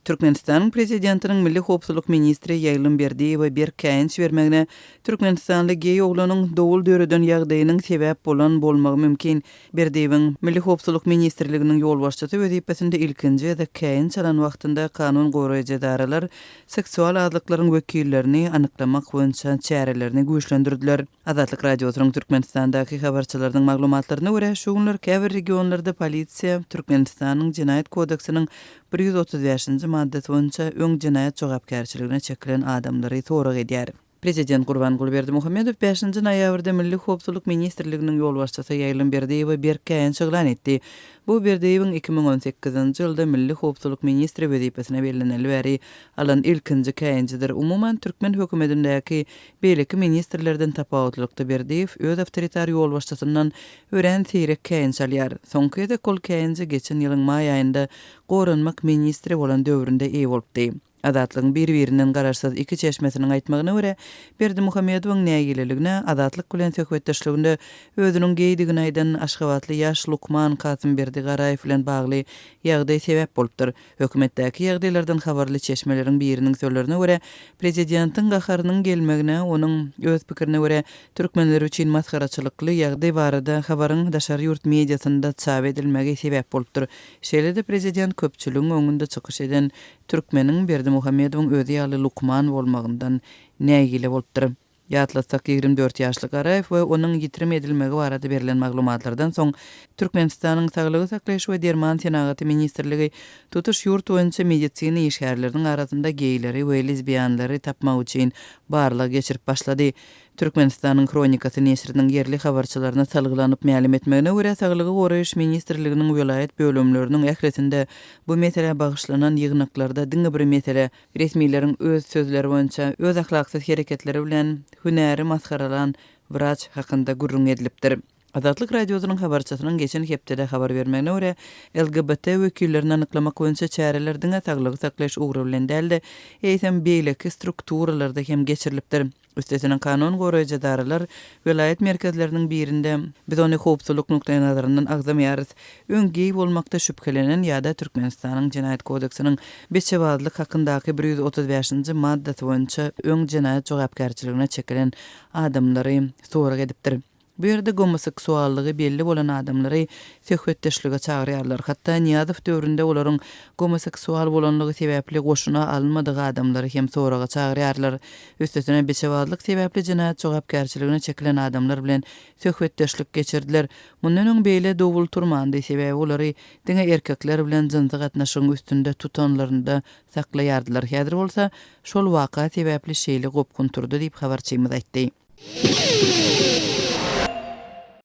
Türkmenistanyň Prezidentiniň Milli howpsuzlyk ministri Ýaýlym Berdiýewe berk käýinç bermegine türkmenistanly geý oglanyň dowul döreden ýagdaýynyň sebäp bolan bolmagy mümkin. Berdiýewiň Milli howpsuzlyk ministrliginiň ýolbaşçysy wezipesinde ilkinji gezek käýinç alan wagtynda kanun goraýjy edaralar seksual azlyklaryň wekillerini anyklamak boýunça çärelerini güýçlendirdiler. Azatlyk Radiosynyň Türkmenistandaky habarçylarynyň maglumatlaryna görä, şu günler käbir regionlarda polisiýa Türkmenistanyň Jenaýat kodeksiniň 135-nji maddasy boýunça öň jenaýat jogapkärçiligine çekilen adamlary sorag edýär. Prezident Gurbanguly Berdimuhamedow bäşinji noýabrda Milli howpsuzlyk ministrliginiň ýolbaşçysy Ýaýlym Berdiýewe berk käýinç yglan etdi. Bu Berdiýewiň 2018-nji ýylda Milli howpsuzlyk ministri wezipesine belleneli bäri alan ilkinji käýinjidir. Umuman, türkmen hökümetindäki beýleki ministrlerden tapawutlylykda Berdiýew öz awtoritar ýolbaşçysyndan örän seýrek käýinç alýar. Soňky gezek ol käýinje geçen ýylyň maý aýynda goranmak ministri bolan döwründe eýe bolupdy. Azatlygyň bir-birinden garaşsyz iki çeşmesiniň aýtmagyna görä, Berdimuhamedowyň nägileligine Azatlyk bilen söhbetdeşliginde özüniň geýdigini aýdan aşgabatly ýaş lukman Kasymberdi Garaýew bilen bagly ýagdaý sebäp bolupdyr. Hökümetdäki ýagdaýlardan habarly çeşmeleriň biriniň sözlerine görä, prezidentiň gaharynyň gelmegine onuň, öz pikirine görä, türkmenler üçin masgaraçylykly ýagdaý barada habaryň daşary ýurt mediasynda çap edilmegi sebäp bolupdyr. Şeýle-de prezident köpçüligiň öňünde çykyş eden türkmeniň Berdimuhamedowyň özi ýaly lukman bolmagyndan nägile bolupdyr. Ýatlatsak, 24 ýaşly Garaýew we onuň ýitirim edilmegi barada berlen maglumatlardan soň, Türkmenistanyň Saglygy saklaýyş we derman senagaty ministrligi tutuş ýurt boýunça medisina işgärleriniň arasynda geýleri we lezbiýanlary tapmak üçin barlag geçirip başlady. Türkmenistanyň Hronikasy neşiriniň ýerli habarçylaryna salgylanyp mälim etmegine görä, Saglygy goraýyş ministrliginiň welaýat bölümleriniň ählisinde bu meselä bagyşlanan ýygnaklarda diňe bir mesele, resmileriň öz sözleri boýunça, öz ahlaksyz hereketleri bilen hünäri masgaralan wraç hakynda gürrüň edilipdir. Azatlyk Radiosynyň habarçysynyň geçen hepdede habar bermegine görä, LGBT wekillerini anyklamak boýunça çäreler diňe saglygy saklaýyş ugry bilen däl-de, eýsem beýleki strukturalarda hem geçirilipdir. Üstesine kanun goraýjy edaralar welaýat merkezleriniň birinde, biz ony howpsuzlyk nukdaýnazaryndan agzamaýarys, öň geý bolmakda şübhelenen ýa-da Türkmenistanyň Jenaýat kodeksiniň beçebazlyk hakyndaky 135-nji maddasy boýunça öň jenaýat jogapkärçiligine çekilen adamlary sorag edipdir. Bu ýerde gomoseksuallygy belli bolan adamlary söhbetdeşlige çagyrýarlar. Hatda Nyýazow döwründe olaryň gomoseksual bolanlygy sebäpli goşuna alynmadyk adamlary hem soraga çagyrýarlar. Üstesine beçebazlyk sebäpli jenaýat jogapkärçiligine çekilen adamlar bilen söhbetdeşlik geçirdiler. Mundan öň beýle dowul turmandy, sebäbi olary diňe erkekler bilen jynsy gatnaşygyň üstünde tutanlarynda saklaýardylar. Häzir bolsa şol waka sebäpli şeýle gopgun turdy diýip, habarçymyz aýtdy.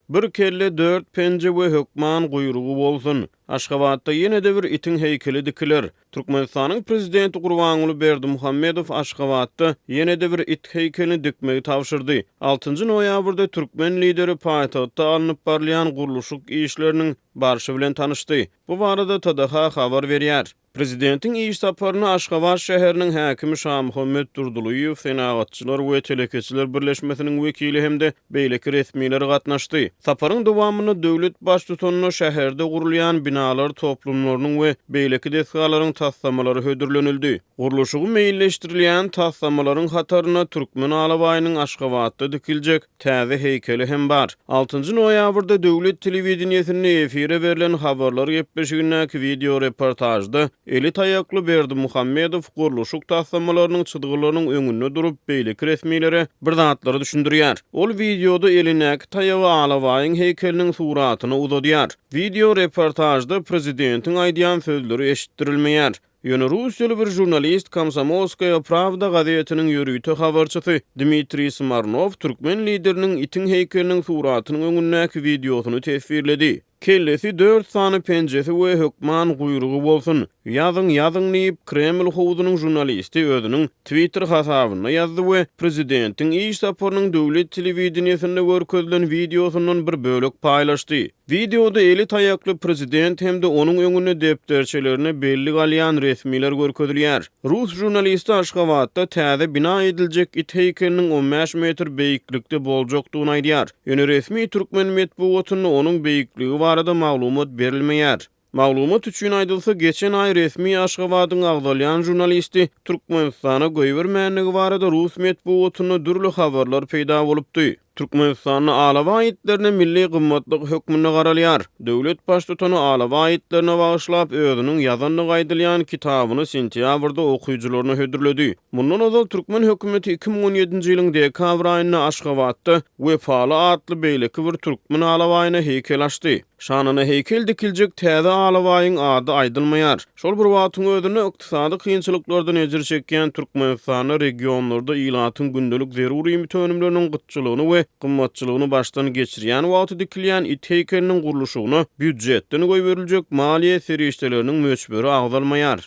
Bir kelle, dört penje we hökman guýrugy bolsun. Aşgabatda ýene-de bir itiň heýkeli dikiler. Türkmenistanyň Prezidenti Gurbanguly Berdimuhamedow Aşgabatda ýene-de bir it heýkelini dikmegi tabşyrdy. Altynjy noýabrda türkmen Lideri paýtagtda alnyp barylýan gurluşyk işleriniň barşy bilen tanyşdy. Bu barada TDH habar berýär. Prezidentiň iş saparyna Aşgabat şäheriniň häkimi Şamuhammet Durdylyýew, Senagatçylar we telekeçiler birleşmesiniň wekili hem-de beýleki resmiler gatnaşdy. Saparyň dowamynda döwlet Baştutanyna şäherde gurulýan binalar toplumlarynyň we beýleki desgalaryň taslamalary hödürlenildi. Gurluşygy meýilleşdirilýän taslamalaryň hatarynda türkmen alabaýynyň Aşgabatda dikiljek täze heýkeli hem bar. Altynjy noýabrda döwlet telewideniýesinde efire berlen habarlar gepleşigindäki wideoreportažda eli taýakly Berdimuhamedow gurluşyk taslamalarynyň çyzgylarynyň öňünde durup, beýleki resmilere bir zatlary düşündirýär. Ol wideoda elindäki taýagy alabaýyň heýkeliniň suratyna uzadýar. Wideoreportažda prezidentiň aýdýan sözleri eşitdirilmeýär. Ýöne russiýaly bir žurnalist, Komsomolskaýa prawda gazetiniň ýörite habarçysy Dmitriý Smarnow türkmen lideriniň itiň heýkeliniň suratynyň öňündäki wideosyny teswirledi. Kellesi, dört sany penjesi we hökman guýrugy bolsun. Ýazyň, ýazyň diýip, Kreml howzunyň žurnalisti özüniň Twitter hasabynda ýazdy we prezidentiň iş saparynyň döwlet telewideniýesinde görkezilen wideosyndan bir bölek paýlaşdy. Wideoda eli taýakly prezident hem-de onuň öňünde depderçelerine bellik alýan resmiler görkezilýär. Rus žurnalisti Aşgabatda täze bina ediljek it heýkeliniň on bäş metr beýiklikde boljakdygyny aýdýar. Ýöne resmi türkmen metbugatynda onuň beýikligi barada maglumat berilmeýär. Maglumat üçin aýdylsa, geçen aý resmi Aşgabadyň agzalýan žurnalisti Türkmenistana goýbermändigi barada rus metbugatynda dürli habarlar peýda bolupdy. Türkmenistanda alabaý itlerine milli gymmatlyk hökmünde garalýar. Döwlet Baştutany alabaý itlerine bagyşlap özüniň ýazandygy aýdylýan kitabyny sentýabrda okyjylaryna hödürledi. Mundan ozal türkmen hökümeti 2017-nji ýylyň dekabr aýynda Aşgabatda Wepaly atly beýleki bir türkmen alabaýyna heýkel açdy. Şanyna heýkel dikiljek täze alabaýyň ady aýdylmaýar. Şol bir wagtyň özünde, ykdysady kynçylyklardan ejir çekýän Türkmenistanda regionlarda ilatyň gündelik zerur iýmit önümleriniň gytçylygyny we gymmatçylygyny başdan geçirýän wagty dikilýän it heýkeliniň gurluşygyna býujetden goýberiljek maliýe serişdeleriniň möçberi agzalmaýar.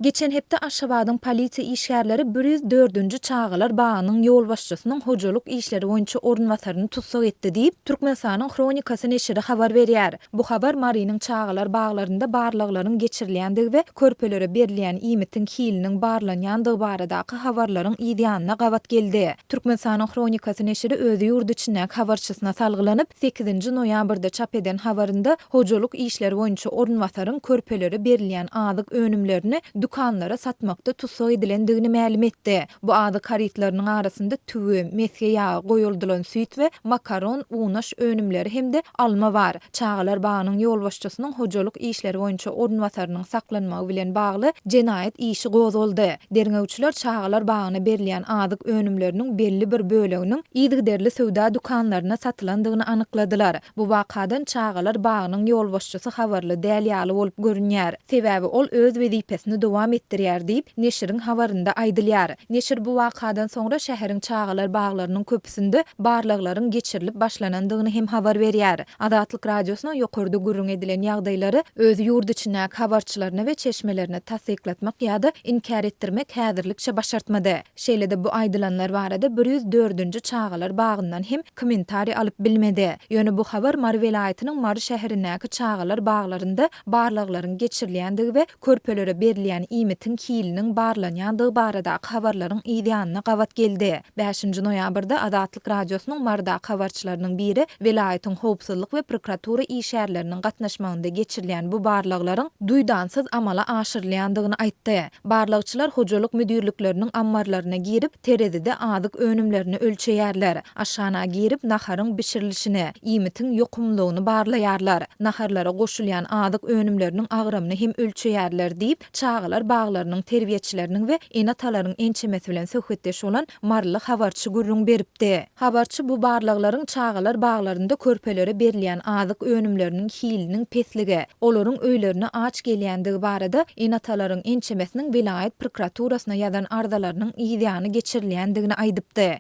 Geçen hepde Aşgabadyň polisiýa işgärleri 104-nji çagalar bagynyň ýolbaşçysynyň hojalyk işleri boýunça orunbasaryny tussag etdi diýip, Türkmenistanyň Hronikasy neşiri habar berýär. Bu habar Marynyň çagalar baglarynda barlaglaryň geçirilýändigi we körpelere berilýän iýmitiň hiliniň barlanýandygy baradaky habarlaryň yzýanyna gabat geldi. Türkmenistanyň Hronikasy neşiri öz ýurt içindäki habarçysyna salgylanyp, sekizinji noýabrda çap eden habarynda hojalyk işleri boýunça orunbasaryň körpelere berilýän azyk önümlerini dükanlara satmakda tussag edilendigini mälim etdi. Bu azyk harytlarynyň arasynda tüwi, mesge ýagy, goýaldylan süýt we makaron, unaş önümleri hem-de alma bar. Çagalar bagynyň ýolbaşçysynyň hojalyk işleri boýunça orunbasarynyň saklanmagy bilen bagly jenaýat işi gozgaldy. Derňewçiler çagalar bagyna berilýän azyk önümleriniň belli bir böleginiň yzygiderli söwda dükanlarynda satylandygyny anykladylar. Bu wakadan çagalar bagynyň ýolbaşçysy habarly däl ýaly bolup görünýär. Sebäbi ol öz wezipesini dowam etdirýär diýip, neşiriň habarynda aýdylýar. Neşir bu wakadan soňra şäheriň çagalar baglarynyň köpüsinde barlaglaryň geçirilip başlanandygyny hem habar berýär. Azatlyk Radiosyna ýokarda gürrüň edilen ýagdaýlary öz ýurt içindäki habarçylaryna we çeşmelerine tassyklatmak ýa-da inkär etdirmek häzirlikçe başartmady. Şeýle-de bu aýdylanlar barada 104-nji çagalar bagyndan hem kommentariý alyp bilmedi. Ýöne bu habar Mary welaýatynyň Mary şäherindäki çagalar baglarynda barlaglaryň geçirilýändigi we körpelere berilýän iýmitiň hiliniň barlanýandygy baradaky habarlaryň yz ýanyna gabat geldi. Bäşinji noýabrda Azatlyk Radiosynyň Marydaky habarçylarynyň biri welaýatyň howpsuzlyk we prokuratura işgärleriniň gatnaşmagynda geçirilýän bu barlaglaryň duýdansyz amala aşyrylýandygyny aýtdy. Barlagçylar hojalyk müdirlikleriniň ammarlaryna girip, terezide azyk önümlerini ölçeýärler. Aşhana girip, naharyň bişirilişini, iýmitiň ýokumlylygyny barlaýarlar. Naharlara goşulýan azyk önümleriniň agramyny hem ölçeýärler diýip, çagalar baglarynyň terbiýeçileriniň we ene-atalaryň ençemesi bilen söhbetdeş bolan maryly habarçy gürrüň beripdi. Habarçy bu barlaglaryň çagalar baglarynda körpelere berilýän azyk önümleriniň hiliniň pesligi, olaryň öýlerine aç gelýändigi barada ene-atalaryň ençemesiniň welaýat prokuraturasyna ýazan arzalarynyň yzýany geçirilýändigini aýdypdy.